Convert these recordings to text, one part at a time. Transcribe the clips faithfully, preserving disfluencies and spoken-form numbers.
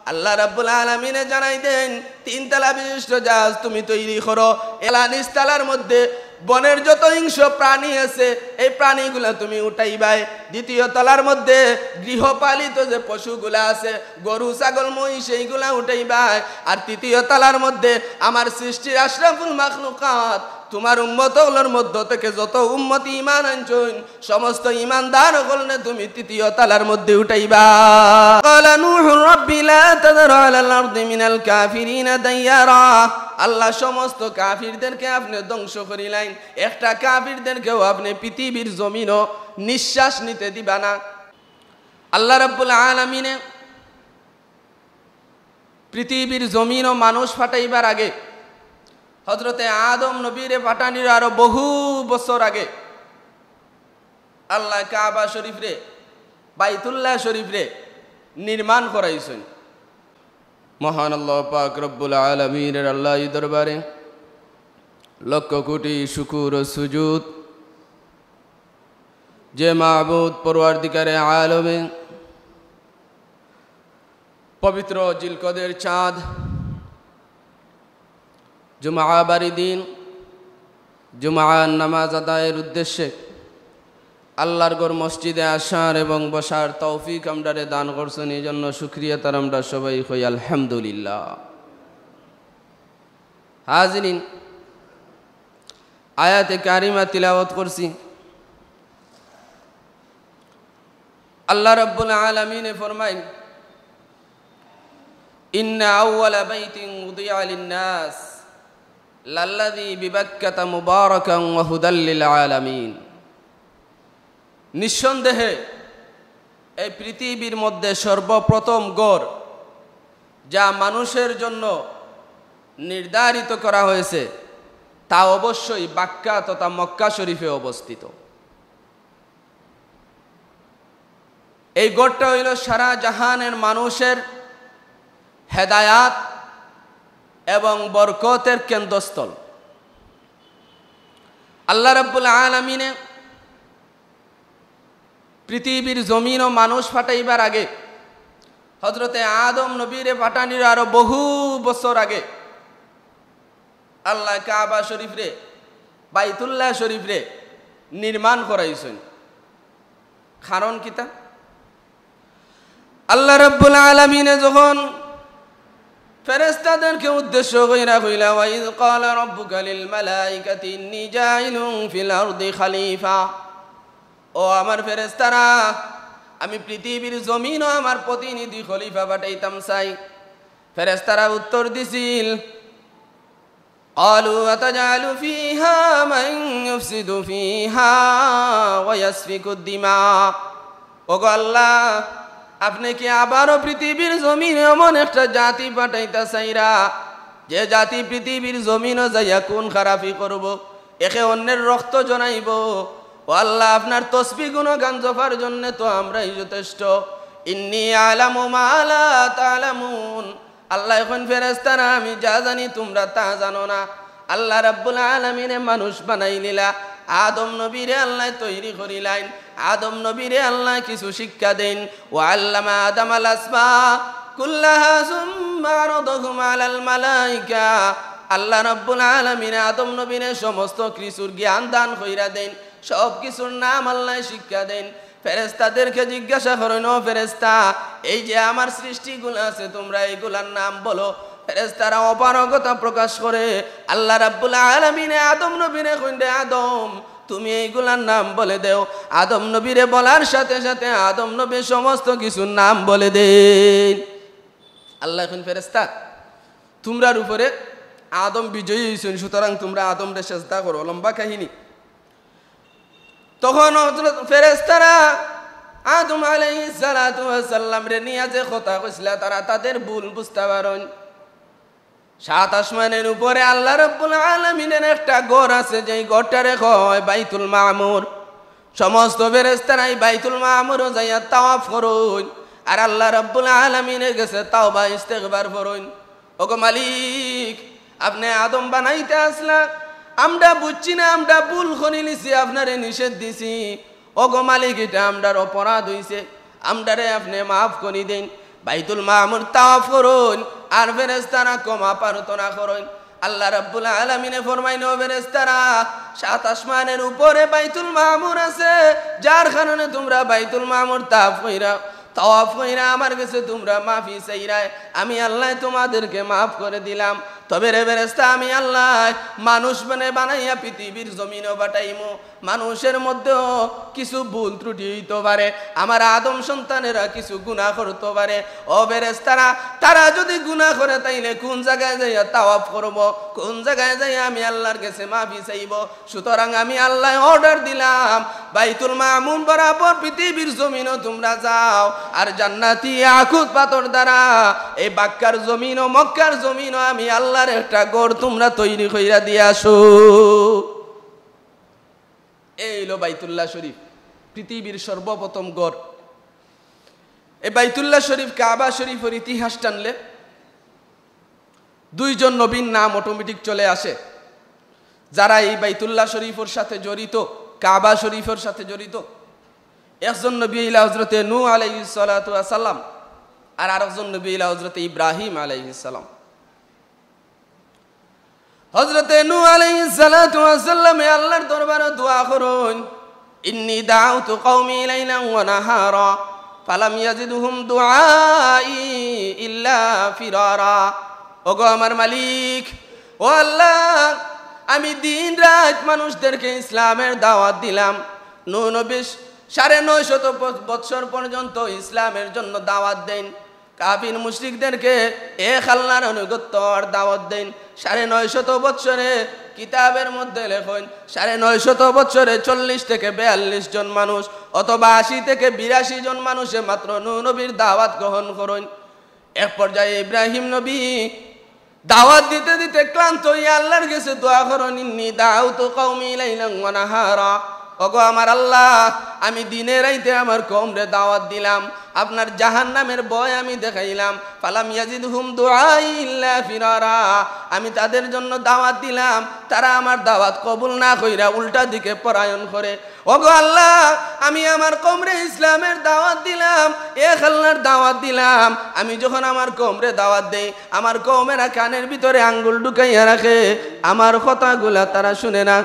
আল্লাহ রাব্বুল আলামিনে জানাই দেন, তিন তলা বিশিষ্ট জাহাজ তুমি তৈরি করো। এলা নিচতলার মধ্যে বনের যত হিংস্র প্রাণী আছে, এই প্রাণীগুলা তুমি উঠাইবায়। দ্বিতীয় তলার মধ্যে গৃহপালিত যে পশুগুলা আছে, গরু, ছাগল, মহিষ, এইগুলা উঠাইবায়। আর তৃতীয় তলার মধ্যে আমার সৃষ্টির আশরাফুল মাখলুকাত, তোমার উম্মত অকলর মধ্য থেকে যত উম্মত ঈমান আনছইন, সমস্ত ঈমানদার অকলরে তুমি তৃতীয় তলার মধ্যে উঠাইবা। قال نوح رب لا تذر على الأرض من الكافرين ديارا। আল্লাহ, সমস্ত কাফিরদেরকে আপনে ধ্বংস করিলাইন, একটা কাফিরদেরকেও আপনে পৃথিবীর জমিনো নিঃশ্বাস নিতে দিবা না। আল্লাহ রাব্বুল আলামিনে পৃথিবীর জমিনো মানুষ পাঠাইবার আগে, হযরতে আদম নবীরে পাঠানির আরো বহু বছর আগে আল্লাহ কাবা শরীফরে, বাইতুল্লাহ শরীফরে নির্মাণ করাইছইন। মহান আল্লাহ পাক রব্বুল আলামিনের আল্লাহই দরবারে লক্ষ কোটি শুকুর ও সুজুদ, যে মাবুদ পরওয়ারদিগারে আলমে পবিত্র জিলকদের চাঁদ, জুমাবারি দিন জুমার নামাজ আদায়ের উদ্দেশ্যে আল্লাহর ঘর মসজিদে আসার এবং বসার তৌফিক আমরারে দান করছইন, এই জন্য শুকরিয়া তার আমরা সবাই কই আলহামদুলিল্লাহ। হাজিরিন, আয়াতে কারিমা তিলাওয়াত করছি। আল্লাহ রাব্বুল আলামিনে ফরমাইন, "ইন্না আউওয়ালা বাইতিন উদিআ লিন-নাস লাল্লাযী বিবাক্কাতা মুবারাকান ওয়া হুদাল লিল আলামিন।" নিঃসন্দেহে এই পৃথিবীর মধ্যে সর্বপ্রথম ঘর, যা মানুষের জন্য নির্ধারিত করা হয়েছে, তা অবশ্যই বাক্কা তথা মক্কা শরীফে অবস্থিত। এই ঘরটা হইল সারা জাহানের মানুষের হেদায়াত এবং বরকতের কেন্দ্রস্থল। আল্লাহ রাব্বুল আলামিনে পৃথিবীর জমিনো মানুষ পাঠাইবার আগে, হযরতে আদম নবীরে পাঠানির আরো বহু বছর আগে আল্লাহ কাবা শরীফরে, বাইতুল্লাহ শরীফরে নির্মাণ করাইছইন। কারণ কিতা? আল্লাহ রাব্বুল আলামিনে যখন ফেরেশতাদেরকে উদ্দেশ্য কইরা কইলা, "ওয়া ইয ক্বালা রাব্বুকা লিল মালাইকাতি ইন্নী জাইলুন ফিল আরদি খালিফা।" ও আমার ফেরেশতারা, আমি পৃথিবীর জমিনো আমার প্রতিনিধি খলিফা পাঠাইতাম চাই। ফেরেশতারা উত্তর দিছিল, "ক্বালু আতাজআলু ফীহা মান ইউফসিদু ফীহা ওয়া ইয়াসফিকুদ দিমা।" ওগো আল্লাহ, আপনে কি আবারও পৃথিবীর জমিনো এমন একটা জাতি পাঠাইতা চাইরা, যে জাতি পৃথিবীর জমিনো যাইয়া খুন খারাপি করবো, একে অন্যের রক্ত জনাইবো? ও আল্লাহ, আপনার তসবিহ গুণগান জপার জন্যে তো আমরাই যথেষ্ট। ইন্নী আ'লামু মা লা তা'লামুন। আল্লায় কইন, "ফেরেশতারা, আমি যা জানি তুমরা তা জানো না।" আল্লাহ রাব্বুল আলামিনে মানুষ বানাইলিলা, আদম নবীরে আল্লায় তৈরি করিলাইন। আদম নবীরে আল্লায় কিছু শিক্ষা দেইন। "ওয়া আল্লামা আদামাল আসমা কুল্লাহা সুম্মা আরাদাহুম আলাল মালাইকা।" আল্লাহ রাব্বুল আলামিনে আদম নবীরে সমস্ত কিছুর জ্ঞান দান কইরা দেইন, সব কিছুর নাম আল্লায় শিক্ষা দেইন। ফেরেশতাদেরকে জিজ্ঞাসা করইন, "ও ফেরেশতা, এই যে আমার সৃষ্টিগুলা আছে, তুমরা এইগুলার নাম বলো।" ফেরেশতারা অপারগতা প্রকাশ করে। আল্লাহ রাব্বুল আলামিনে আদম নবীরে কইন, "রে আদম, তুমি এইগুলার নাম বলে দেও।" আদম নবীরে বলার সাথে সাথে আদম নবী সমস্ত কিছুর নাম বলে দেইন। আল্লায় কইন, "ফেরেশতা, তুমরার উপরে আদম বিজয়ী অইছইন, সুতরাং তুমরা আদমরে সেজদা করো।" লম্বা কাহিনী। তখন হযরত ফেরেশতারা আদম আলাইহিস সালাতু ওয়াস সালামরে নিয়া যে কথা কইছিলা, তারা তাদের ভুল বুঝতা পারইন। সাত আসমানের উপরে আল্লাহ রাব্বুল আলামিনের একটা ঘর আছে, যেই ঘরটারে কয় বাইতুল মামুর। সমস্ত ফেরেশতারা এই বাইতুল মামুরো যাইয়া তাওয়াফ করইন, আর আল্লাহ রাব্বুল আলামিনের গেছে তাওবা ইস্তেগফার করইন। ওগো মালিক, আপনে আদম বানাইতে আসলা, আমরা বুঝছি না, আমরা ভুল করিলিছি, আপনারে নিষেধ দিছি। ওগো মালিক, ইটা আমরার অপরাধ অইছে, আমরারে আপনে মাফ করি দেইন। বাইতুল মামুর তাওয়াফ করইন, আর ফেরেশতারা ক্ষমা প্রার্থনা করইন। আল্লাহ রাব্বুল আলামিনে ফরমাইন, "ও ফেরেশতারা, সাত আসমানের উপরে বাইতুল মামুর আছে, যার কারণে তুমরা বাইতুল মামুর তাওয়াফ কইরা, তাওয়াফ কইরা আমার গেছে তুমরা মাফি চাইরায়, আমি আল্লায় তুমাদেরকে মাফ করি দিলাম। তবে রে ফেরেশতা, আমি আল্লায় মানুষ বানাইয়া পৃথিবীর জমিনো পাঠাইমু।" মানুষের মধ্যেও কিছু ভুল ত্রুটি অইতো পারে, আমার আদম সন্তানেরা কিছু গুনা করতো পারে। ও ফেরেশতারা, তারা যুদি গুনা করে, তাইলে কুন জাগায় যাইয়া তাওয়াফ করবো, কুন জাগায় যাইয়া আমি আল্লার গেছে মাফি চাইবো? সুতরাং আমি আল্লায় অর্ডার দিলাম, বাইতুল মামুর বরাবর পৃথিবীর জমিনো তুমরা যাও, আর জান্নাতি ইয়াকুত পাথর দ্বারা এই বাক্কার জমিনো, মক্কার জমিনো আমি আল্লার একটা ঘর তুমরা তৈরি কইরা দিয়া আসো। এই অইলো বাইতুল্লাহ শরীফ, পৃথিবীর সর্বপ্রথম ঘর। এই বাইতুল্লাহ শরীফ, কাবা শরীফর ইতিহাস টানলে দুইজন নবীর নাম অটোমেটিক চলে আসে, যারা এই বাইতুল্লাহ শরীফর সাথে জড়িত, কাবা শরীফর সাথে জড়িত। একজন নবী অইলা হজরতে নূহ আলাইহিস সালাতু ওয়াস সালাম, আর আরেকজন নবী অইলা হজরতে ইব্রাহিম আলাইহিস সালাম। হজরতে নূহ আলাইহিস সালাতু ওয়াস সালামে আল্লার দরবারো দোয়া করইন, "ইন্নী দাআউতু কওমী লাইলান ওয়া নাহারা, ফালাম ইয়াজিদহুম দুআই ইল্লা ফিরারা।" ওগো আমার মালিক, ও আল্লাহ, আমি দিন রাইত মানুষদেরকে ইসলামের দাওয়াত দিলাম। নূহ নবী সাড়ে নয় শত ব-, বৎসর পর্যন্ত ইসলামের জন্য দাওয়াত দেইন। কাফির মুশরিকদেরকে এক আল্লার আনুগত্য অওয়ার দাওয়াত দেইন। সাড়ে নয় শত বৎসরে, কিতাবের মধ্যে লেখইন, সাড়ে নয় শত বৎসরে চল্লিশ থেকে বিয়াল্লিশ জন মানুষ অথবা আশি থেকে বিরাশি জন মানুষে মাত্র নূহ নবীর দাওয়াত গ্রহণ করইন। এক পর্যায়ে ইব্রাহিম নবী দাওয়াত দিতে দিতে ক্লান্ত অইয়া আল্লার গেছে দোয়া করইন, "ইন্নী দাআউতু কওমী লাইলান ওয়া নাহারা।" ওগো আমার আল্লাহ, আমি দিনে রাইতে আমার কওমরে দাওয়াত দিলাম, আপনার জাহান্নামের ভয় আমি দেখাইলাম, "ফালাম ইয়াজিদহুম দুআই ইল্লা ফিরারা।" আমি তাদের জন্য দাওয়াত দিলাম, তারা আমার দাওয়াত কবুল না কইরা উল্টা দিকে পলায়ন করে। ওগো আল্লাহ, আমি আমার কওমরে ইসলামের দাওয়াত দিলাম, এক আল্লার দাওয়াত দিলাম। আমি যখন আমার কওমরে দাওয়াত দেই, আমার কওমেরা কানের ভিতরে আঙ্গুল ঢুকাইয়া রাখে, আমার কথাগুলা তারা শুনে না।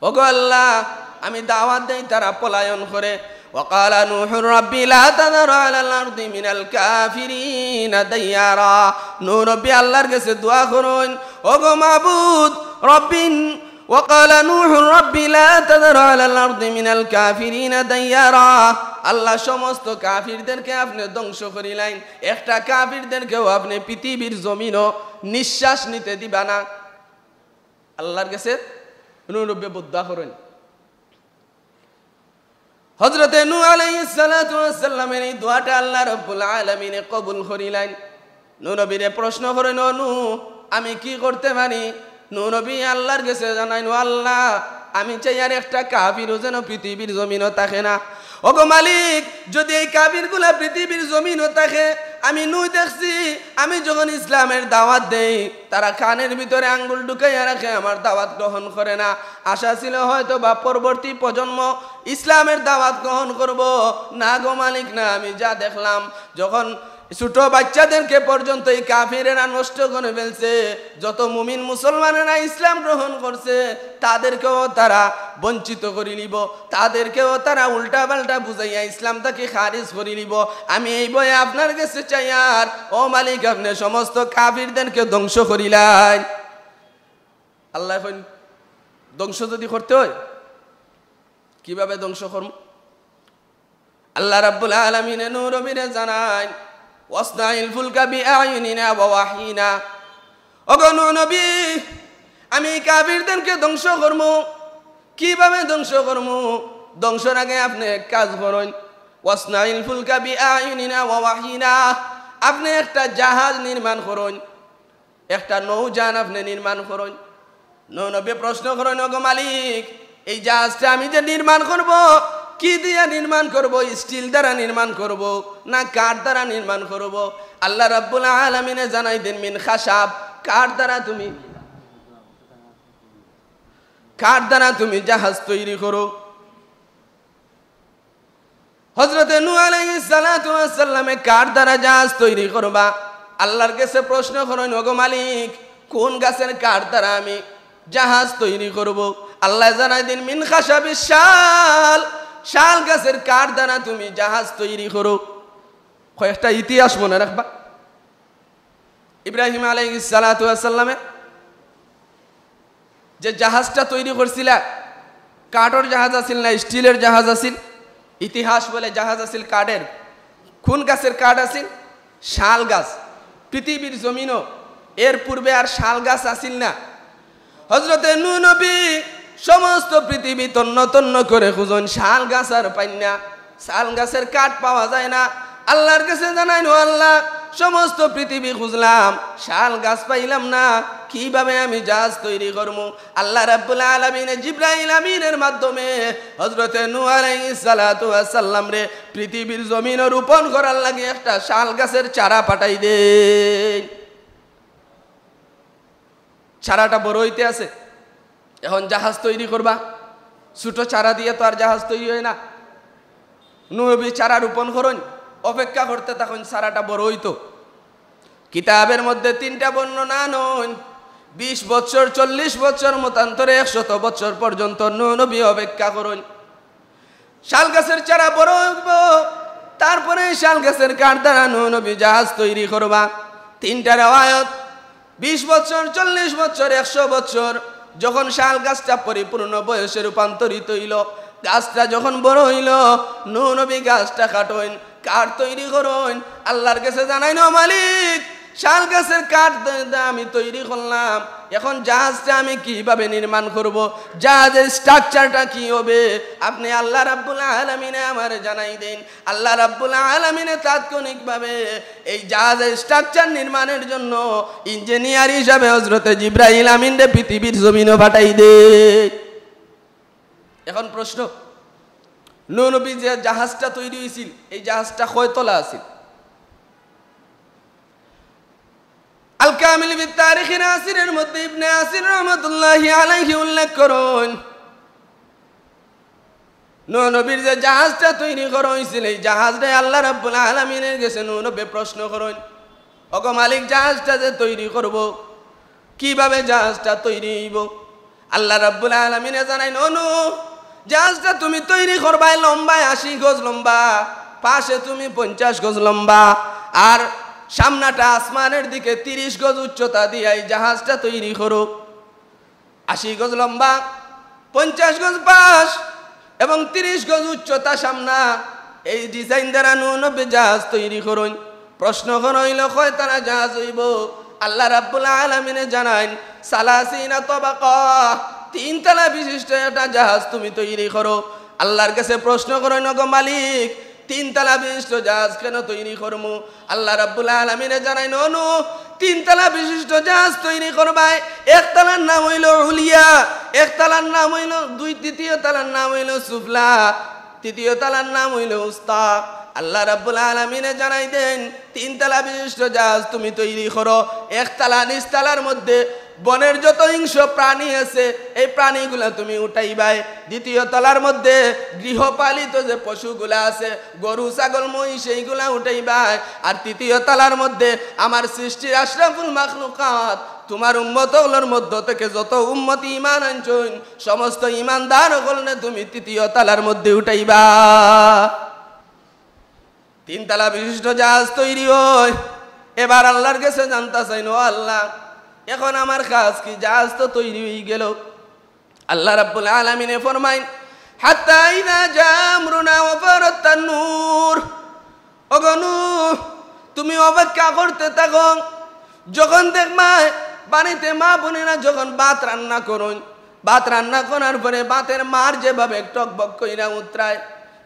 ওগো আল্লাহ, আমি দাওয়াত দেই, তারা পলায়ন করে। ওয়া ক্বালা নূহুর রাব্বি লা তাযার আলাল আরদি মিনাল কাফিরিনা দাইয়ারা। নূহ নবী আল্লার গেছে দোয়া করইন, ওগো মাবুদ, রাব্বিন ওয়া ক্বালা নূহুর রাব্বি লা তাযার আলাল আরদি মিনাল কাফিরিনা দাইয়ারা। আল্লাহ, সমস্ত কাফিরদেরকে আপনে ধ্বংস করিলাইন, একটা কাফিরদেরকেও আপনে পৃথিবীর জমিনো নিঃশ্বাস নিতে দিবা না। আল্লার গেছে নূহ নবী বদ্দোয়া করইন। হজরতে নূহ আলাইহিস সালাতু ওয়াস সালামের এই দোয়াটা আল্লাহ রাব্বুল আলামিনে কবুল করিলাইন। নূহ নবীরে প্রশ্ন করইন, "ও নূহ, আমি কি করতে পারি?" নূহ নবী আল্লার গেছে জানাইন, "ও আল্লাহ, আমি চাইয়ার একটা কাফিরও যেন পৃথিবীর জমিনো থাকে না। ওগো মালিক, যুদি এই কাফিরগুলা পৃথিবীর জমিনো থাকে, আমি নূহ দেখছি, আমি যখন ইসলামের দাওয়াত দেই, তারা কানের ভিতরে আঙ্গুল ঢুকাইয়া রাখে, আমার দাওয়াত গ্রহণ করে না। আশা ছিল হয়তো বা পরবর্তী প্রজন্ম ইসলামের দাওয়াত গ্রহণ করবো। না গো মালিক, না, আমি যা দেখলাম, যখন ছোট বাচ্চাদেরকে পর্যন্ত এই কাফিরেরা নষ্ট করে ফেলছে, যত মুমিন মুসলমানেরা ইসলাম গ্রহণ করছে, তাদেরকেও তারা বঞ্চিত করিলিবো, তাদেরকেও তারা উল্টা পাল্টা বুঝাইয়া ইসলাম থাকি খারিজ করিলিবো। আমি এই ভয়ে আপনার গেছে চাইয়ার, ও মালিক, আপনে সমস্ত কাফিরদেরকে ধ্বংস করিলাইন।" আল্লায় কইন, ধ্বংস যুদি করতে অয়, কিভাবে ধ্বংস করমু? আল্লাহ রাব্বুল আলামিনে নূহ নবীরে জানাইন, "ওয়াসনাইল ফুলকা বিআইয়ুনিনা ওয়া ওয়াহয়িনা।" ওগো নূহ নবী, আমি এই কাফিরদেরকে ধ্বংস করমু। কিভাবে ধ্বংস করমু? ধ্বংসর আগে আপনে এক কাজ করইন, "ওয়াসনাইল ফুলকা বিআইয়ুনিনা ওয়া ওয়াহয়িনা।" আপনে একটা জাহাজ নির্মাণ করইন। একটা নৌযান আপনে নির্মাণ করইন। নূহ নবী প্রশ্ন করইন, "ওগো মালিক, এই জাহাজটা আমি যে নির্মাণ করব, কি দিয়া নির্মাণ করব? স্টিল দ্বারা নির্মাণ করব না কাঠ দ্বারা নির্মাণ করব?" আল্লাহ রাব্বুল আলামিনে জানাই দেন, "মিন খাশাব, কাঠ দ্বারা তুমি, কাঠ দ্বারা তুমি জাহাজ তৈরি করো।" হজরতে নূহ আলাইহিস সালাতু ওয়াস সালামে কাঠ দ্বারা জাহাজ তৈরি করবা। আল্লাহর গেছে প্রশ্ন করইন, "ওগো মালিক, কোন গাছের কাঠ দ্বারা আমি জাহাজ তৈরি করব?" আল্লায় জানাই দেইন, "মিন খাশাবিশ শাল, শাল গাছের কাঠ দ্বারা তুমি জাহাজ তৈরি করো।" কয়েকটা ইতিহাস মনে রাখবা। ইব্রাহিম আলাইহিস সালাতু ওয়াস সালামে যে জাহাজটা তৈরি করছিলা, কাঠর জাহাজ আছিল না, স্টিলর জাহাজ আছিল? ইতিহাস বলে জাহাজ আছিল কাঠের। কোন গাছের কাঠ আছিল? শাল গাছ। পৃথিবীর জমিনও এর পূর্বে আর শাল গাছ আছিল না। হজরতে নূহ নবী সমস্ত পৃথিবী তন্ন তন্ন করে খুঁজইন, শাল গাছ আর পাইন না, শাল গাছের কাঠ পাওয়া যায় না। আল্লাহর গেছে জানাইন, "ও আল্লাহ, সমস্ত পৃথিবী খুঁজলাম, শাল গাছ পাইলাম না, কিভাবে আমি জাহাজ তৈরি করমু?" আল্লাহ রাব্বুল আলামিনে জিব্রাইল আমিনের মাধ্যমে হজরতে নূহ আলাইহিস সালাতু ওয়াস সালামরে পৃথিবীর জমিনো রোপণ করার লাগি একটা শাল গাছের চারা পাঠাই দেইন। চারাটা বড় অইতে আছে। এখন জাহাজ তৈরি করবা, ছোট চারা দিয়া তো আর জাহাজ তৈরি অয় না। নূহ নবী চারা রোপণ করইন, অপেক্ষা করতে থাকইন চারাটা বড় অইতো। কিতাবের মধ্যে তিনটা বর্ণনা আনইন, বিশ বছর, চল্লিশ বছর, মতান্তরে একশত বছর পর্যন্ত নূহ নবী অপেক্ষা করইন। শাল গাছের চারা বড় অইবো, তারপরে শাল গাছের কাঠ দ্বারা নূহ নবী জাহাজ তৈরি করবা। তিনটা রেওয়ায়ত, বিশ বছর, চল্লিশ বছর, একশো বছর, যখন শাল গাছটা পরিপূর্ণ বয়সে রূপান্তরিত অইলো, গাছটা যখন বড় অইলো, নূহ নবী গাছটা কাটইন, কাঠ তৈরি করইন, আল্লাহর গেছে জানাইন, "ও মালিক, শাল গাছের কাঠ দে-, দে আমি তৈরি করলাম, এখন জাহাজটা আমি কিভাবে নির্মাণ করব? জাহাজের স্ট্রাকচারটা কি হবে? আপনে আল্লাহ রাব্বুল আলামিনে আমারে জানাই দেইন।" আল্লাহ রাব্বুল আলামিনে তাৎক্ষণিকভাবে এই জাহাজের স্ট্রাকচার নির্মাণের জন্য ইঞ্জিনিয়ার হিসাবে হজরতে জিব্রাইল আমিনরে পৃথিবীর জমিনো পাঠাই দেইন। এখন প্রশ্ন, নূহ নবী যে জাহাজটা তৈরি অইছিল, এই জাহাজটা কয়তলা আছিল? আল কামিল ফি তারিখি নাসিরের মধ্যে ইবনে আসির রহমতুল্লাহি আলাইহি উল্লেখ করইন, নূহ নবীর যে জাহাজটা তৈরি করা অইছিল, এই জাহাজটাই আল্লাহ রাব্বুল আলামিনের গেছে নূহ নবী প্রশ্ন করইন, "ওগো মালিক, জাহাজটা যে তৈরি করব, কিভাবে জাহাজটা তৈরি অইবো?" আল্লাহ রাব্বুল আলামিনে জানাইন, "ও নূহ, জাহাজটা তুমি তৈরি করবায় লম্বায় আশি গজ লম্বা, পাশে তুমি পঞ্চাশ গজ লম্বা, আর সামনাটা আসমানের দিকে তিরিশ গজ উচ্চতা দিয়া এই জাহাজটা তৈরি করো।" আশি গজ লম্বা, পঞ্চাশ গজ পাশ এবং তিরিশ গজ উচ্চতা সামনা। এই ডিজাইন দ্বারা নূহ নবী জাহাজ তৈরি করইন। প্রশ্ন করা অইলো, "কয়তলা জাহাজ অইবো?" আল্লাহ রাব্বুল আলামিনে জানাইন, "সালাসিনা তবাকা, তিনতলা বিশিষ্ট একটা জাহাজ তুমি তৈরি করো।" আল্লাহর গেছে প্রশ্ন করইন, "ওগো মালিক, তিনতলা বিশিষ্ট জাহাজ কেনে তৈরি করমু?" আল্লাহ রাব্বুল আলামিনে জানাইন, "ও নূহ, তিনতলা বিশিষ্ট জাহাজ তৈরি করবায়, একতলার নাম অইলো উলিয়া, একতলার নাম অইলো দুই, তৃতীয় তলার নাম অইলো সুফলা, তৃতীয় তলার নাম অইলো উস্তা।" আল্লাহ রাব্বুল আলামিনে জানাই দেইন, "তিনতলা বিশিষ্ট জাহাজ তুমি তৈরি করো, একতলা নিচতলার মধ্যে বনের যত হিংস্র প্রাণী আছে, এই প্রাণীগুলা তুমি উঠাইবায়। দ্বিতীয় তলার মধ্যে গৃহপালিত যে পশুগুলা আছে, গরু, ছাগল, মহিষ, এইগুলা উঠাইবায়। আর তৃতীয় তলার মধ্যে আমার সৃষ্টির আশরাফুল মাখলুকাত, তোমার উম্মত অকলর মধ্য থেকে যত উম্মত ঈমান আনছইন, সমস্ত ঈমানদার অকলরে তুমি তৃতীয় তলার মধ্যে উঠাইবা।" তিনতলা বিশিষ্ট জাহাজ তৈরি অয়। এবার আল্লাহর গেছে জানতা চাইন, "ও আল্লাহ, এখন আমার কাজ কি? জাহাজ তো তৈরি অইগেলো।" আল্লাহ রাব্বুল আলামিনে ফরমাইন, "হাত্তা ইযা জা আমরুনা ওয়া ফারাত তান্নুর।" ওগো নূহ, তুমি অপেক্ষা করতে থাকো। যখন দেখবায় বাড়িতে মা বোনেরা যখন ভাত রান্না করইন, ভাত রান্না করার পরে ভাতের মাড় যেভাবে টকবক কইরা উতরায়,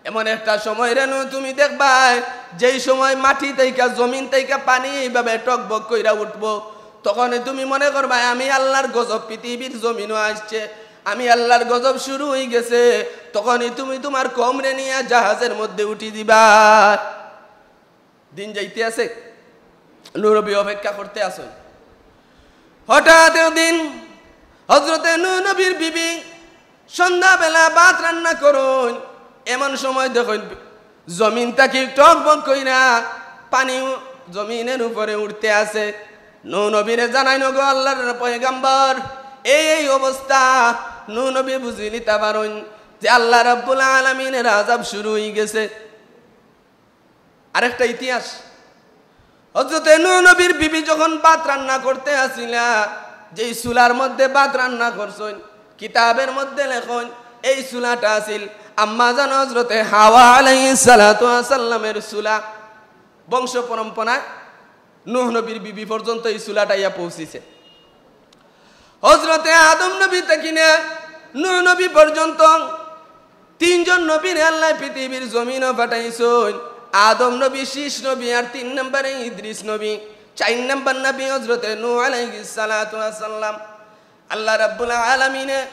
এমন একটা সময় রে নূহ তুমি দেখবায়, যেই সময় মাটি থাইকা, জমিন থাইকা পানি এইভাবে টকবক কইরা উঠবো, তখনই তুমি মনে করবায়, "আমি আল্লাহর গজব পৃথিবীর জমিনো আইছে, আমি আল্লাহর গজব শুরু অইগেছে।" তখনই তুমি তুমার কওমরে নিয়া জাহাজের মধ্যে উঠি দিবায়। দিন যাইতে আছে, নূহ নবী অপেক্ষা করতে আছইন। হঠাৎ একদিন হজরতে নূহ নবীর বিবি সন্ধ্যাবেলা ভাত রান্না করইন, এমন সময় দেখইন জমিন থাকি টকবক কইরা পানি উ-, জমিনের উপরে উঠতে আছে। নূহ নবীরে জানাইন, "ওগো আল্লাহর পয়গাম্বর, এই এই অবস্থা।" নূহ নবী বুঝিলিতা পারইন যে আল্লাহ রাব্বুল আলামিনের আযাব শুরু হয়ে গেছে। আরেকটা ইতিহাস, হযরতে নূহ নবীর বিবি যখন ভাত রান্না করতে আসিলা, যেই চুলার মধ্যে ভাত রান্না করছইন, কিতাবের মধ্যে লেখইন, এই চুলাটা আছিল আম্মা জান হযরতে হাওয়া আলাইহিস সালাতু ওয়াস সালামের চুলা। বংশ পরম্পরায় নূহ নবীর বিবি পর্যন্ত এই চুলাটা ইয়া পৌঁছিছে। হযরতে আদম নবী থাকি নিয়া নূহ নবী পর্যন্ত তিনজন নবীরে আল্লাহ পৃথিবীর জমিনও পাঠাইছইন। আদম নবী, শীষ নবী, আর তিন নম্বরে ইদ্রিস নবী, চার নম্বর নবী হযরতে নূহ আলাইহিস সালাতু ওয়াস সালাম। আল্লাহ রাব্বুল আলামিনে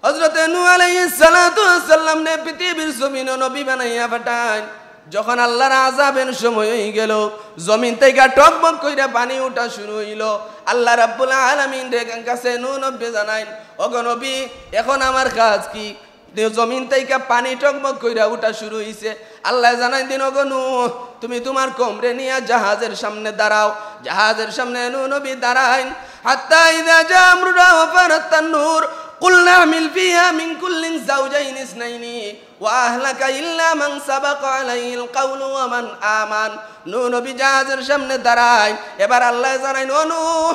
হযরতে নূহ আলাইহিস সালাতু ওয়াস সালামরে পৃথিবীর জমিনও নবী বানাইয়া পাঠাইন। যখন আল্লাহর আযাবের সময় হয়ে গেল, জমিন থেকে টকবক কইরা পানি উঠা শুরু হইল। আল্লাহ রাব্বুল আলামিনর কাছে নূহ নবী জানাইন, "ওগো নবী, এখন আমার কাজ কি?" জমিন থেকে পানি টকবক কইরা উঠা শুরু হইছে। আল্লাহ জানাই দিন, "ওগো নূহ, তুমি তোমার কওমরে নিয়া জাহাজের সামনে দাঁড়াও।" জাহাজের সামনে নূহ নবী দাঁড়াইন। "হাত্তা ইযা জা আমরুনা ওয়া ফারাত তান্নুর, কুলনা আহমিল ফিহা মিন কুল্লিন যাওজাইনি ইসনাইনি ওয়া আহলাকা ইল্লা মান সাবাকা আলাইহিল কাউলু ওয়া মান আমান।" নূহ নবী জাহাজের সামনে দাঁড়াইন। এবার আল্লাহ জানাইন, "ও নূহ,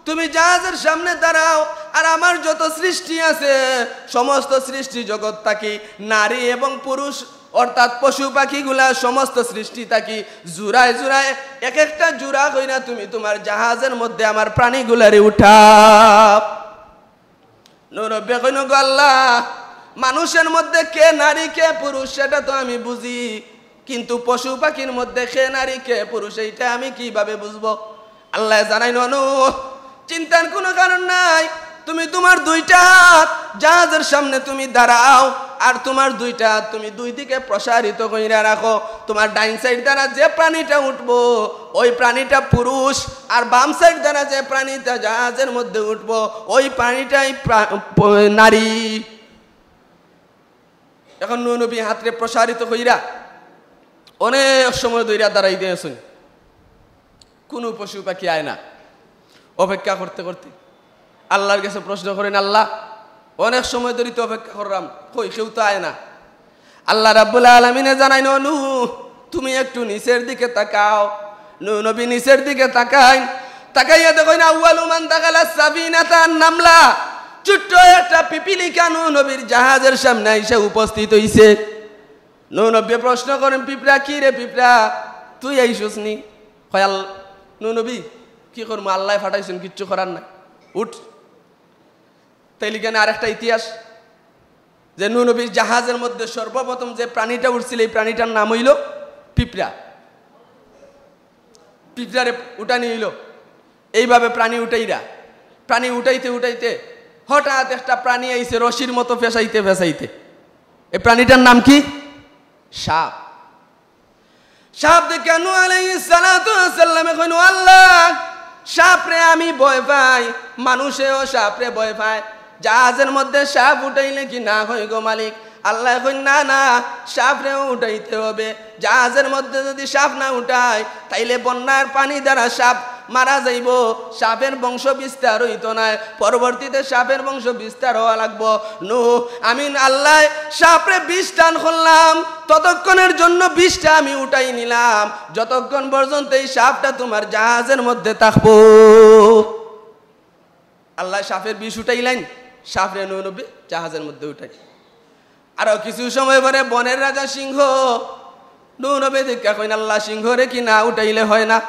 তুমি জাহাজের সামনে দাঁড়াও, আর আমার যত সৃষ্টি আছে, সমস্ত সৃষ্টি জগৎ থাকি নারী এবং পুরুষ, অর্থাৎ পশু পাখিগুলা, সমস্ত সৃষ্টি থাকি জুড়ায় জুড়ায় এক একটা জুড়া কইরা তুমি তোমার জাহাজের মধ্যে আমার প্রাণীগুলারে উঠাও।" নূহ নবী কইন, "গো আল্লাহ, মানুষের মধ্যে কে নারী কে পুরুষ সেটা তো আমি বুঝি, কিন্তু পশু পাখির মধ্যে কে নারী কে পুরুষ এইটা আমি কিভাবে বুঝবো?" আল্লাহ জানাইন, "নূহ, চিন্তার কোনো কারণ নাই, তুমি তোমার দুইটা হাত জাহাজের সামনে তুমি দাঁড়াও, আর তোমার দুইটা হাত তুমি দুই দিকে প্রসারিত কইরা রাখো। তোমার ডাইন সাইড দ্বারা যে প্রাণীটা উঠবো, ওই প্রাণীটা পুরুষ, আর বাম সাইড দ্বারা যে প্রাণীটা জাহাজের মধ্যে উঠবো, ওই প্রাণীটাই প্রা-, প-, নারী।" এখন নূহ নবী হাতরে প্রসারিত কইরা অনেক সময় ধইরা দাঁড়াই দিয়েছেন, কোনো পশু পাখি আয় না। অপেক্ষা করতে করতে আল্লাহর কাছে প্রশ্ন করেন, "আল্লাহ, অনেক সময় ধরি তো অপেক্ষা করলাম, কই কেউ তো আয় না।" আল্লাহ রাব্বুল আলামিনে জানাইন, "ও নূহ, তুমি একটু নিচের দিকে তাকাও।" নূহ নবী নিচের দিকে তাকাইন, তাকাইয়া দেখইন, "আউয়ালু মান দাখালা সাফিনাতা নামলা।" ছোট্ট একটা পিপিলিকা নূহ নবীর জাহাজের সামনে আইসা উপস্থিত হইছে। নূহ নবী প্রশ্ন করেন, "পিঁপড়া, কি রে পিঁপড়া, তুই আইসুস নি?" কয়, "আল-, নূহ নবী, কি করমু, আল্লাহ পাঠাইছেন, কিচ্ছু করার নাই, উঠ।" তাইলে কেন আরেকটা ইতিহাস, যে নূহ নবীর জাহাজের মধ্যে সর্বপ্রথম যে প্রাণীটা উঠছিল, এই প্রাণীটার নাম হইল পিঁপড়া। পিঁপড়ারে উঠানি হইল, এইভাবে প্রাণী উঠাইরা, প্রাণী উঠাইতে উঠাইতে হঠাৎ একটা প্রাণী আইছে রশির মতো ফেসাইতে ফেসাইতে। এই প্রাণীটার নাম কি? সাপ। সাপ দেখে নূহ আলাইহিস সালাতু ওয়াস সালামে কইন, "ও আল্লাহ, সাপরে আমি ভয় পাই, মানুষেও সাপরে ভয় পায়। জাহাজের মধ্যে সাপ উঠাইলে কি না হয় গো মালিক?" আল্লাহ কইন, "না, না, সাপরেও উঠাইতে হবে। জাহাজের মধ্যে যদি সাপ না উঠাই, তাইলে বন্যার পানি দ্বারা সাপ মারা যাইব, সাপের বংশ বিস্তার হইতো না, পরবর্তীতে সাপের বংশ বিস্তার হওয়া লাগবো। নূহ, আমি আল্লাহ সাপরে বিষ দান করলাম, ততক্ষণের জন্য বিষটা আমি উঠাই নিলাম, যতক্ষণ পর্যন্ত এই সাপটা তোমার জাহাজের মধ্যে থাকবো।" আল্লাহ সাপের বিষ উঠাইলেন, সাপরে নূহ নবী জাহাজের মধ্যে উঠাই। আরো কিছু সময় পরে বনের রাজা সিংহ, নূহ নবী দেখা কইন, "আল্লাহ, সিংহরে কি না উঠাইলে হয় না?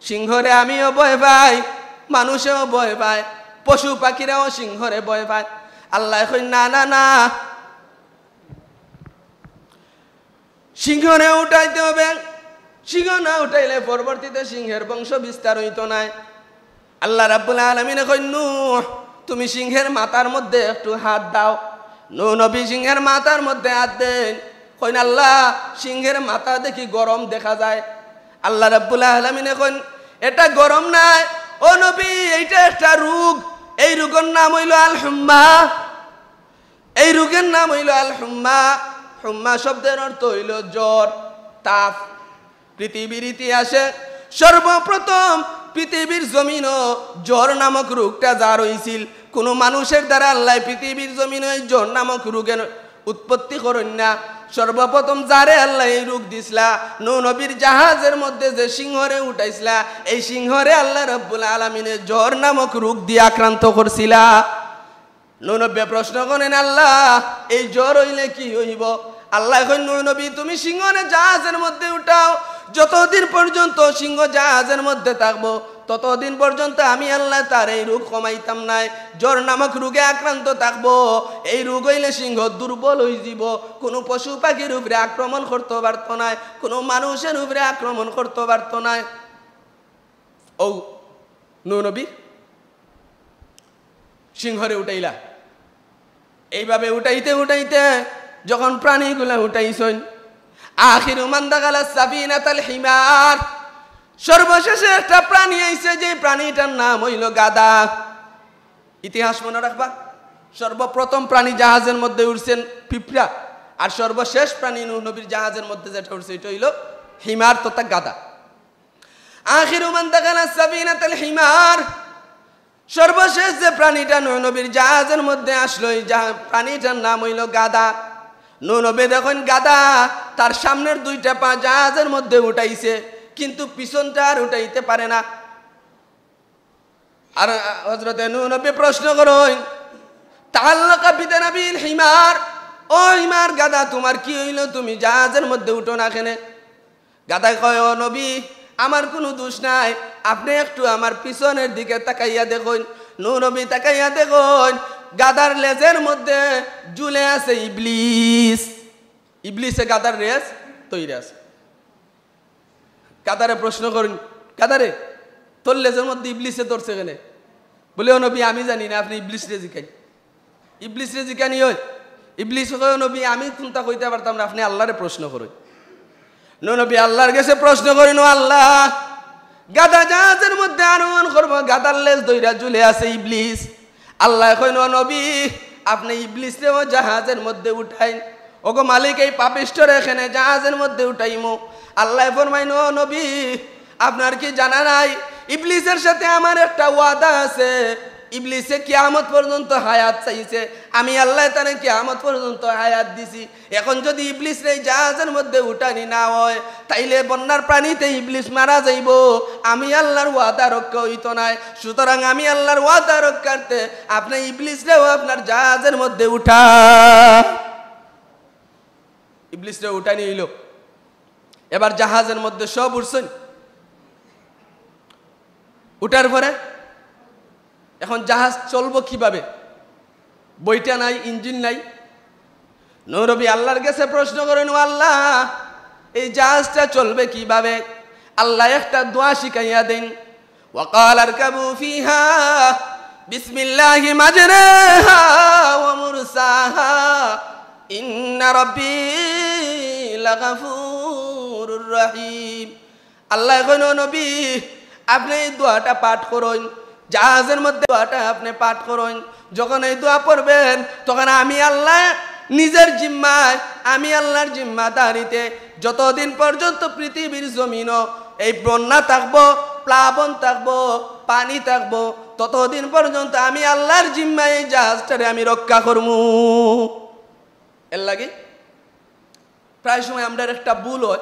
সিংহরে আমিও ভয় পাই, মানুষেও ভয় পায়, পশু পাখিরাও সিংহরে ভয় পায়।" আল্লাহ কইন, "না, না, না, সিংহরে উঠাইতে হবে, সিংহ না উঠাইলে পরবর্তীতে সিংহের বংশ বিস্তার হইতো নায়।" আল্লাহ রাব্বুল আলামিনে কইন, "নূহ, তুমি সিংহের মাথার মধ্যে একটু হাত দাও।" নূহ নবী সিংহের মাথার মধ্যে হাত দেন, কইন, "আল্লাহ, সিংহের মাথা দেখি গরম দেখা যায়।" আল্লাহ রাব্বুল আলামিনে কইন, "এটা গরম নায়, ও নবী, এইটা একটা রোগ, এই রোগের নাম হইল আল হুম্মা।" এই রোগের নাম হইল আল হুম্মা। হুম্মা শব্দের অর্থ হইল জ্বর। তাপ। পৃথিবীর ইতিহাসে সর্বপ্রথম পৃথিবীর জমিনও জ্বর নামক রোগটা জার অইছিল। কুনু মানুষের দ্বারা আল্লায় পৃথিবীর জমিনও এই জ্বর নামক রোগের উৎপত্তি করইন না। সর্বপ্রথম যারে আল্লায় এই রোগ দিছলা, নূহ নবীর জাহাজের মধ্যে যে সিংহরে উঠাইছলা, এই সিংহরে আল্লাহ রাব্বুল আলামিনে জ্বর নামক রোগ দিয়া আক্রান্ত করছিলা। নূহ নবীয়ে প্রশ্ন করইন, "আল্লাহ, এই জ্বর অইলে কি অইবো?" আল্লায় কইন, "নূহ নবী, তুমি সিংহরে জাহাজের মধ্যে উঠাও, যতদিন পর্যন্ত সিংহ জাহাজের মধ্যে থাকবো, ততদিন পর্যন্ত আমি আল্লায় তার এই রোগ কমাইতাম নায়। জ্বর নামক রোগে আক্রান্ত থাকবো, এই রোগ অইলে সিংহ দুর্বল অইযিবো, কুনু পশু পাখির উপরে আক্রমণ করতো পারতো নায়, কুনু মানুষের উপরে আক্রমণ করতো পারতো নায়।" অউ নূহ নবী সিংহরে উঠাইলা। এইভাবে উঠাইতে উঠাইতে যখন প্রাণীগুলা উঠাইছইন, আখিরু মান দাখালা সাফিনাতাল হিমার, সর্বশেষে একটা প্রাণী আইছে, যে প্রাণীটার নাম অইলো গাধা। ইতিহাস মনো রাখবা, সর্বপ্রথম প্রাণী জাহাজের মধ্যে উঠছেন পিঁপড়া, আর সর্বশেষ প্রাণী নূহ নবীর জাহাজের মধ্যে যেটা উঠছে, এটা অইলো হিমার তথা গাধা। আখিরু মান দাখালা সাফিনাতাল হিমার, সর্বশেষ যে প্রাণীটা নূহ নবীর জাহাজের মধ্যে আসলো, এই জাহা-, প্রাণীটার নাম অইলো গাধা। নূহ নবী দেখইন গাধা, তার সামনের দুইটা পা জাহাজের মধ্যে উঠাইছে, কিন্তু পিছনটা আর উঠাইতে পারে না। আর হযরতে নূহ নবী প্রশ্ন করইন, "তাআল্লাকা বিদানাবিল হিমার, ও হিমার গাধা, তুমার কি অইলো? তুমি জাহাজের মধ্যে উঠো না কেনে?" গাধায় কয়, "ও নবী, আমার কুনু দোষ নাই, আপনে একটু আমার পিছনের দিকে তাকাইয়া দেখইন।" নূহ নবী তাকাইয়া দেখইন, গাধার লেজের মধ্যে ঝুলে আছে ইবলিস। ইবলিসে গাধার লেজ ধইরা আছে। গাধারে প্রশ্ন করইন, "গাধারে, তোর লেজের মধ্যে ইবলিসে ধরছে কেনে?" বলে, "ও নবী, আমি জানি না, আপনে ইবলিসরে জিকাইন।" ইবলিসরে জিকানি অয়। ইবলিসে কয়, "ও নবী, আমি কুনতা কইতাম পারতাম না, আপনে আল্লারে প্রশ্ন করইন।" নূহ নবী আল্লার গেছে প্রশ্ন করইন, "ও আল্লাহ, গাধা জাহাজের মধ্যে আরোহণ করবো, গাধার লেজ ধইরা ঝুলে আছে ইবলিস।" আল্লায় কইন, "ও নবী, আপনে ইবলিসরেও জাহাজের মধ্যে উঠাইন।" "ওগো মালিক, এই পাপিষ্ঠরে কেনে জাহাজের মধ্যে উঠাইমু?" আল্লায় ফরমাইন, "ও নবী, আপনার কি জানা নাই, ইবলিসের সাথে আমার একটা ওয়াদা আছে। ইবলিসে কিয়ামত পর্যন্ত হায়াত চাইছে, আমি আল্লায় তারে কিয়ামত পর্যন্ত হায়াত দিছি। এখন যদি ইবলিসরে এই জাহাজের মধ্যে উঠানি না অয়, তাইলে বন্যার পানিতে ইবলিস মারা যাইবো, আমি আল্লার ওয়াদা রক্ষা অইতো নায়। সুতরাং আমি আল্লার ওয়াদা রক্ষার্থে আপনে ইবলিসরেও আপনার জাহাজের মধ্যে উঠা।" ইবলিসরে উঠানি অইলো। এবার জাহাজের মধ্যে সব উঠছইন। উঠার পরে এখন জাহাজ চলবো কিভাবে? বইটা নাই, ইঞ্জিন নাই। নূহ নবী আল্লার গেছে প্রশ্ন করইন, "ও আল্লাহ, এই জাহাজটা চলবে কিভাবে?" আল্লায় একটা দোয়া শিখাইয়া দেইন, "ওয়াকালা আরকাবু ফিহা বিসমিল্লাহি মাজরাহা ওয়া মুরসাহা, ইন্না রাব্বি লাগাফুরুর রাহিম।" আল্লায় কইন, "ও নবী, আপনে এই দোয়াটা পাঠ করইন, জাহাজের মধ্যে দোয়াটা আপনে পাঠ করইন। যখন এই দোয়া পড়বেন, তখন আমি আল্লায় নিজের জিম্মায়, আমি আল্লার জিম্মাদারিতে যতদিন পর্যন্ত পৃথিবীর জমিনো এই বন্যা থাকবো, প্লাবন থাকবো, পানি থাকবো, ততদিন পর্যন্ত আমি আল্লার জিম্মায় এই জাহাজটারে আমি রক্ষা করমু।" এর লাগি প্রায় সময় আমরার একটা ভুল অয়,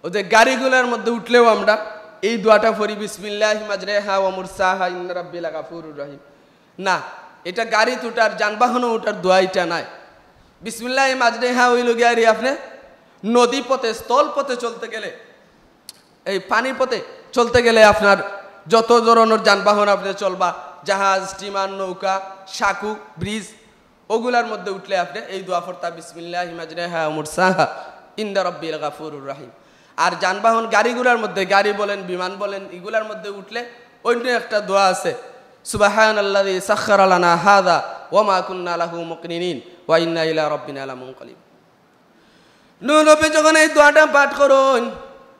ওই যে গাড়িগুলার মধ্যে উঠলেও আমরা এই দোয়াটা পড়ি, "বিসমিল্লাহি মাজরাহা ওয়া মুরসাহা, ইন্না রাব্বি লাগাফুরুর রাহিম।" না, এটা গাড়িত উঠার, যানবাহনো উঠার দোয়া এটা নায়। বিসমিল্লাহি মাজরাহা অইলো গিয়া রে আপনে নদী পথে, স্থল পথে চলতে গেলে, এই পানি পথে চলতে গেলে আপনার যত ধরনের যানবাহন আপনে চলবা, জাহাজ, স্টিমার, নৌকা, সাঁকো, ব্রিজ, ওগুলার মধ্যে উঠলে আপনে এই দোয়া পড়তা, "বিসমিল্লাহি মাজরাহা ওয়া মুরসাহা, ইন্না রাব্বি লাগাফুরুর রাহিম।" আর যানবাহন, গাড়িগুলার মধ্যে, গাড়ি বলেন, বিমান বলেন, ইগুলার মধ্যে উঠলে অন্য একটা দোয়া আছে, "সুবহানাল্লাযী সাখখারা লানা হাযা ওয়া মা কুন্না লাহু মুকরিনিন ওয়া ইন্না ইলা রাব্বিনা লামুনকালিবুন।" নূহ নবী যখন এই দোয়াটা পাঠ করইন,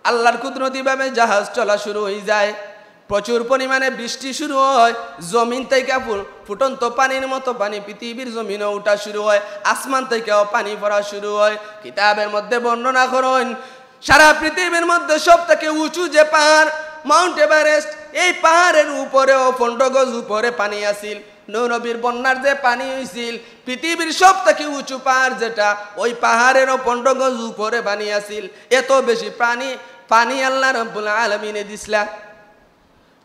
আল্লার কুদরতিভাবে জাহাজ চলা শুরু অইযায়। প্রচুর পরিমাণে বৃষ্টি শুরু অয়, জমিন থাইকা ফু-, ফুটন্ত পানির মতো পানি পৃথিবীর জমিনো উঠা শুরু অয়, আসমান থাইকাও পানি পড়া শুরু অয়। কিতাবের মধ্যে বর্ণনা করইন, সারা পৃথিবীর মধ্যে সব থাকি উঁচু যে পাহাড়, মাউন্ট এভারেস্ট, এই পাহাড়ের উপরেও পনেরো গজ উপরে পানি আছিল। নূহ নবীর বন্যার যে পানি অইছিল, পৃথিবীর সব থাকি উঁচু পাহাড় যেটা, ওই পাহাড়েরও পনেরো গজ উপরে পানি আছিল। এত বেশি পানি, পানি আল্লাহ রাব্বুল আলামিনে দিছলা।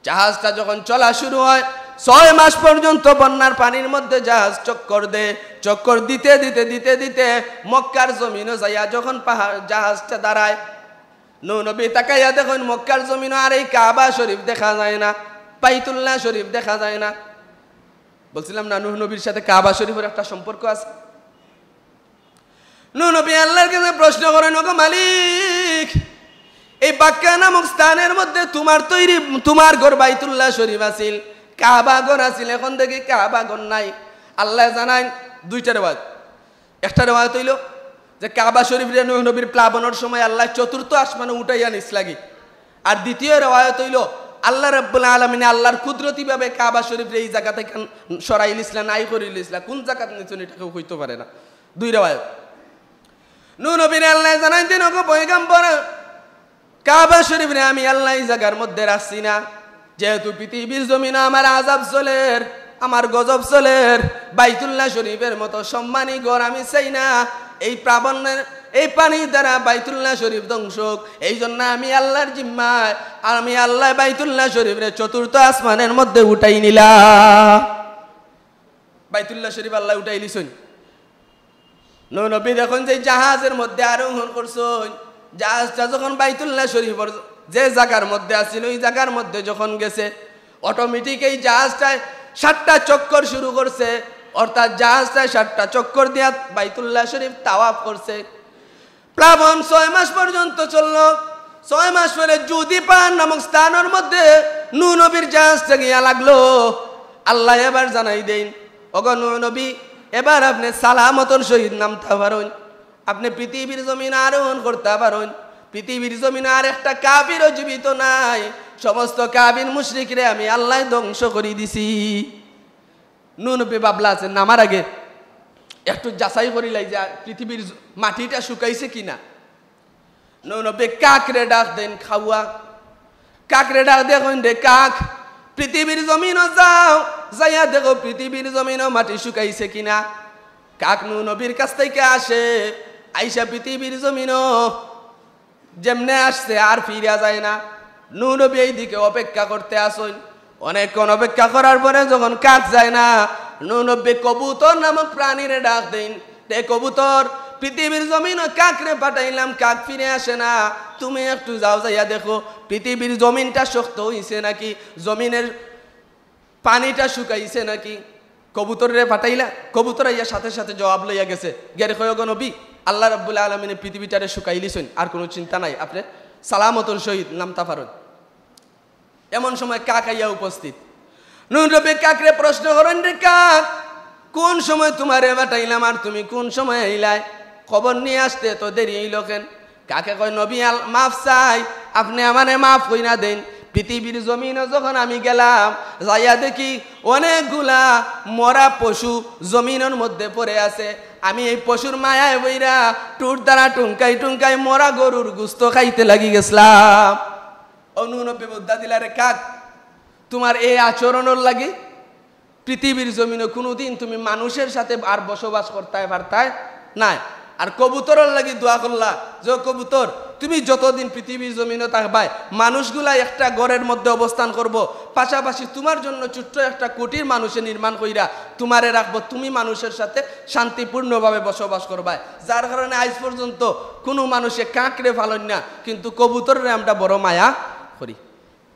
জাহাজটা যখন চলা শুরু হয়, ছয় মাস পর্যন্ত বন্যার পানির মধ্যে জাহাজ চক্কর দেয়। চক্কর দিতে দিতে দিতে দিতে মক্কার জমিনো যাইয়া যখন পাহাড়, জাহাজটা দাঁড়ায়, নূহ নবী তাকাইয়া দেখইন মক্কার জমিনো আর এই কাবা শরীফ দেখা যায় না, বাইতুল্লাহ শরীফ দেখা যায় না। বলছিলাম না, নূহ নবীর সাথে কাবা শরীফের একটা সম্পর্ক আছে। নূহ নবী আল্লাহর কাছে প্রশ্ন করেন, "ওগো মালিক, এই বাক্কা নামক স্থানের মধ্যে তোমার তৈরি, তোমার ঘর বাইতুল্লাহ শরীফ আছিল, কাবা ঘর আছিল, এখন দেখি কাবা ঘর নাই।" আল্লায় জানাইন দুইটা রেওয়ায়ত। একটা রেওয়ায়ত অইলো যে কাবা শরীফরে নূহ নবীর প্লাবনর সময় আল্লায় চতুর্থ আসমানো উঠাইয়া নিছলাগি। আর দ্বিতীয় রেওয়ায়ত অইলো আল্লাহ রাব্বুল আলামিনে আল্লাহর কুদরতিভাবে কাবা শরীফরে এই জাগা থাকি সরাইলিছলা, নাই করিলিছলা। কোন জাগাত নিছইন ইটা কেউ কইতো পারে না। দুই রেওয়ায়ত। নূহ নবীরে আল্লায় জানাইন দেইন, "ওগো পয়গম্বর, কাবা শরীফরে আমি আল্লায় এই জাগার মধ্যে রাখছি না, যেহেতু পৃথিবীর জমিনো আমার আযাব চলের, আমার গজব চলের, বাইতুল্লাহ শরীফের মতো সম্মানী ঘর আমি চাই না। এই প্লাবনের, এই পানির দ্বারা বাইতুল্লাহ শরীফ ধ্বংস হোক, এই জন্য আমি আল্লাহর জিম্মায়, আমি আল্লায় বাইতুল্লাহ শরীফরে চতুর্থ আসমানের মধ্যে উঠাই নিলা।" বাইতুল্লাহ শরীফ আল্লায় উঠাইলিছইন। নূহ নবী দেখইন যে জাহাজের মধ্যে আরোহণ করছইন, জাহাজটা যখন বাইতুল্লাহ শরীফর যে জাগার মধ্যে আছিল, ওই জাগার মধ্যে যখন গেছে, অটোমেটিক এই জাহাজটায় সাতটা চক্কর শুরু করছে, অর্থাৎ জাহাজটায় সাতটা চক্কর দিয়া বাইতুল্লাহ শরীফ তাওয়াফ করছে। প্লাবন ছয় মাস পর্যন্ত চলল। ছয় মাস পরে জুদি পাহাড় নামক স্থানর মধ্যে নূহ নবীর জাহাজটা গিয়া লাগলো। আল্লায় এবার জানাই দেইন, "ওগো নূহ নবী, এবার আপনে সালামতর সহিত নামতা পারইন, আপনে পৃথিবীর জমিনো আরোহণ করতা পারইন। পৃথিবীর জমিনো আর একটা কাফিরও জীবিত নাই, সমস্ত কাফির মুশরিকরে আমি আল্লায় ধ্বংস করি দিছি।" নূহ নবী ভাবলা আছে নামার আগে একটু যাচাই করিলাই যে পৃথিবীর জ-, মাটিটা শুকাইছে কিনা। নূহ নবী কাকরে ডাক দেইন, "কাউয়া।" কাকরে ডাক দিয়া কইন, "রে কাক, পৃথিবীর জমিনো যাও, যাইয়া দেখো পৃথিবীর জমিনো মাটি শুকাইছে কিনা।" কাক নূহ নবীর কাছ থাকি আসে, আইসা পৃথিবীর জমিনো যেমনে আসছে আর ফিরা যায় না। নূহ নবী এইদিকে অপেক্ষা করতে আছইন। অনেকক্ষণ অপেক্ষা করার পরে যখন কাক যায় না, নূহ নবী কবুতর নামক প্রাণীরে ডাক দেইন, "রে কবুতর, পৃথিবীর জমিনো কাকরে পাঠাইলাম, কাক ফিরে আসে না, তুমি একটু যাও, যাইয়া দেখো পৃথিবীর জমিনটা শক্ত অইছে নাকি, জমিনের পানিটা শুকাইছে নাকি।" কবুতররে পাঠাইলা, কবুতর আইয়া সাথে সাথে জবাব লইয়া গেছে। গিয়া কয়, "ওগো নবী, আল্লাহ রাব্বুল আলামিনে পৃথিবীটারে শুকাইলিছইন, আর কুনু চিন্তা নাই, আপনে সালামতর সহিত নামতা পারইন।" এমন সময় কাক আইয়া উপস্থিত। নূহ নবী কাকরে প্রশ্ন করইন, "রে কাক, কুন সময় তুমারে পাঠাইলাম আর তুমি কুন সময় আইলায়? খবর নিয়া আসতে এত দেরি অইলো কেন?" কাকে কয়, "নবী আল-, মাফ চাই, আপনে আমারে মাফ কইরা দেইন। পৃথিবীর জমিনো যখন আমি গেলাম, যাইয়া দেখি অনেকগুলা মরা পশু জমিনর মধ্যে পড়ে আছে। আমি এই পশুর মায়ায় বইরা টুট দ্বারা টুনকাই টুনকাই মরা গরুর গুস্ত খাইতে লাগি গেছলাম।" ও নূহ নবী বুদ্ধা দিলা, "রে কাক, তুমার এই আচরণর লাগি পৃথিবীর জমিনো কুনুদিন তুমি মানুষের সাথে আর বসবাস করতায় পারতায় নায়।" আর কবুতরর লাগি দোয়া করলা যে, "ও কবুতর, তুমি যতদিন পৃথিবীর জমিনো থাকবায়, মানুষগুলা একটা ঘরের মধ্যে অবস্থান করবো, পাশাপাশি তুমার জন্য ছোট্ট একটা কুটির মানুষে নির্মাণ কইরা তুমারে রাখবো, তুমি মানুষের সাথে শান্তিপূর্ণভাবে বসবাস করবায়।" যার কারণে আইজ পর্যন্ত কুনু মানুষে কাকরে ফালইন না, কিন্তু কবুতররে আমরা বড় মায়া করি।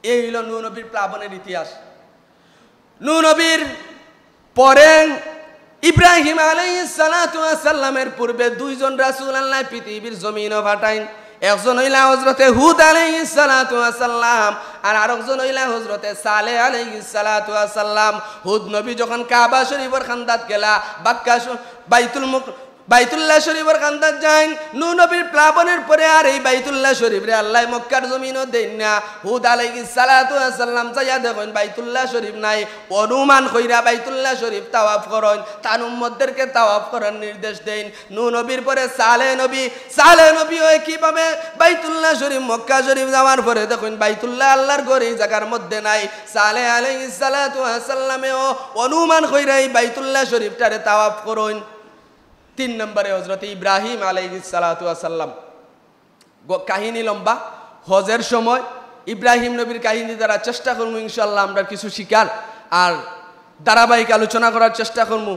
এই অইলো নূহ নবীর প্লাবনের ইতিহাস। নূহ নবীর পরে ইব্রাহিম আলাইহিস সালাতু ওয়াস সালামের পূর্বে দুইজন রাসূল আল্লায় পৃথিবীর জমিনো পাঠাইন। একজন অইলা হযরতে হুদ আলাইহিস সালাতু ওয়াস সালাম, আর আরকজন অইলা হযরতে সালেহ আলাইহিস সালাতু ওয়াস সালাম। হুদ নবী যখন কাবা শরীফর কান্দাত গেলা, বাক্কা শ-, বাইতুল মুক-, বাইতুল্লাহ শরীফর কান্দাত যাইন। নূহ নবীর প্লাবনের পরে আর এই বাইতুল্লাহ শরীফরে আল্লায় মক্কার জমিনো দেইন না। হুদ আলাইহিস সালাতু ওয়াস সালাম যাইয়া দেখইন বাইতুল্লাহ শরীফ নাই। অনুমান কইরা বাইতুল্লাহ শরীফ তাওয়াফ করইন, তান উম্মতদেরকে তাওয়াফ করার নির্দেশ দেইন। নূহ নবীর পরে সালেহ নবী, সালেহ নবীও একইভাবে বাইতুল্লাহ শরীফ, মক্কা শরীফ যাওয়ার পরে দেখইন বাইতুল্লাহ আল্লাহর ঘর এই জাগার মধ্যে নাই। সালেহ আলাইহিস সালাতু ওয়াস সালামেও অনুমান কইরা এই বাইতুল্লাহ শরীফটারে তাওয়াফ করইন। তিন নম্বরে হযরত ইব্রাহিম আলাইহিস সালাতু ওয়াস সালাম। গ-, কাহিনী লম্বা। হজের সময় ইব্রাহিম নবীর কাহিনী দ্বারা চেষ্টা করমু ইনশাআল্লাহ আমরা কিছু শিকার, আর ধারাবাহিক আলোচনা করার চেষ্টা করমু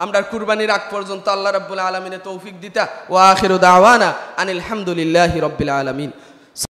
আমরা কুরবানির আগ পর্যন্ত, আল্লাহ রাব্বুল আলামিনে তৌফিক দিতা। ওয়া আখিরু দাওয়ানা আনিল হামদুলিল্লাহি রাব্বিল আলামিন।